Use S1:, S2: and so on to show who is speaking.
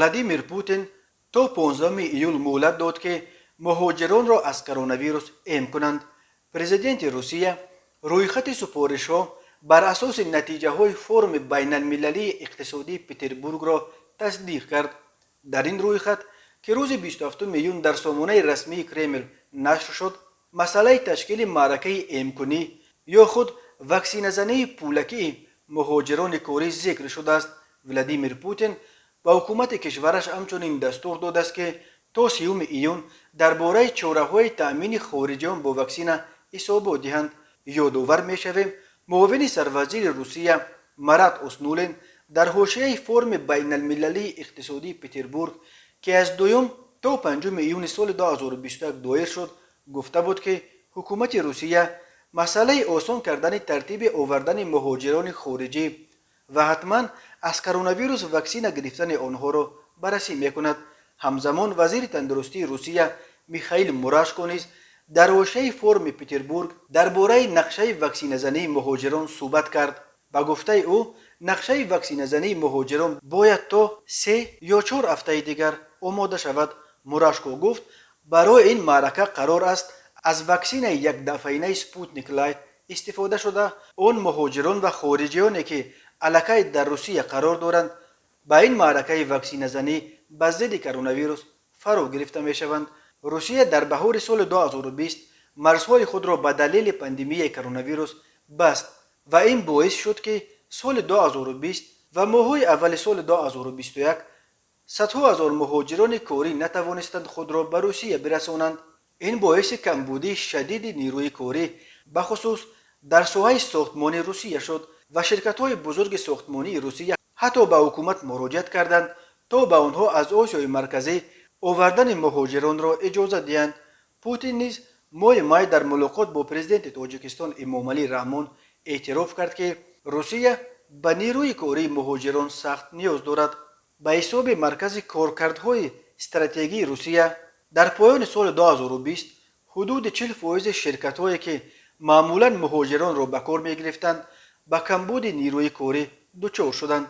S1: Владимир Путин то 15 июл муҳлат дод, ки муҳоҷиронро аз коронавирус эм кунанд. Президенти Русия рӯйхати супоришҳо бар асоси натиҷаҳои Форуми байналмилалии иқтисодии Петербургро тасдиқ кард. Дар ин рӯйхат, ки рӯзи 27 июн дар сомонаи расмии Кремл нашр шуд, масъалаи ташкили маъракаи эмкунӣ ё худ ваксиназании пулакии муҳоҷирони корӣ зикр шудааст. Владимир Путин ба ҳукумати кишвараш ҳамчунин дастур додааст, ки то 30 июн дар бораи чораҳои таъмини хориҷиён бо ваксина ҳисобот диҳанд. Ёдовар мешавем, муовини сарвазири Русия Марат Хуснуллин дар ҳошияи Форуми байналмилалии иқтисодии Петербург, ки аз 2 то 5 июни соли 2021 доир шуд, гуфта буд, ки ҳукумати Русия масъалаи осон кардани тартиби овардани муҳоҷирони хориҷӣ ва ҳатман аз коронавирус ваксина гирифтани онҳоро баррасӣ мекунад. Ҳамзамон вазири тандурустии Русия Михаил Мурашко низ дар ҳошияи форуми Петербург дар бораи нақшаи ваксиназании муҳоҷирон суҳбат кард. Ба гуфтаи ӯ, нақшаи ваксиназании муҳоҷирон бояд то 3 ё 4 ҳафтаи дигар омода шавад. Мурашко гуфт, барои ин маърака қарор аст аз ваксинаи якдафъаинаи «Спутник Лайт» истифода шуда, он муҳоҷирон ва хориҷиёне, ки аллакай дар Русия қарор доранд, ба ин маъракаи ваксиназанӣ ба зидди коронавирус фаро гирифта мешаванд. Русия дар баҳори соли 2020 марзҳои худро ба далели пандемияи коронавирус баст ва ин боис шуд, ки соли 2020 ва моҳҳои аввали соли 2021 садҳо ҳазор муҳоҷирони корӣ натавонистанд худро ба Русия бирасонанд. Ин боиси камбудии шадиди нерӯи корӣ, бахусус дар соҳаи сохтмони Русия шуд ва ширкатҳои бузурги сохтмонии Русия ҳатто ба ҳукумат муроҷиат карданд, то ба онҳо аз Осиёи Марказӣ овардани муҳоҷиронро иҷозат диҳанд. Путин низ моҳи май дар мулоқот бо президенти Тоҷикистон Эмомалӣ Раҳмон эътироф кард, ки Русия ба нерӯи кории муҳоҷирон сахт ниёз дорад. Ба ҳисоби Маркази коркардҳои стратегии Русия, дар поёни соли 2020 ҳудуди 40 фоизи ширкатҳое, ки маъмулан муҳоҷиронро ба кор мегирифтанд, ба камбуди нерӯи корӣ дучор шуданд.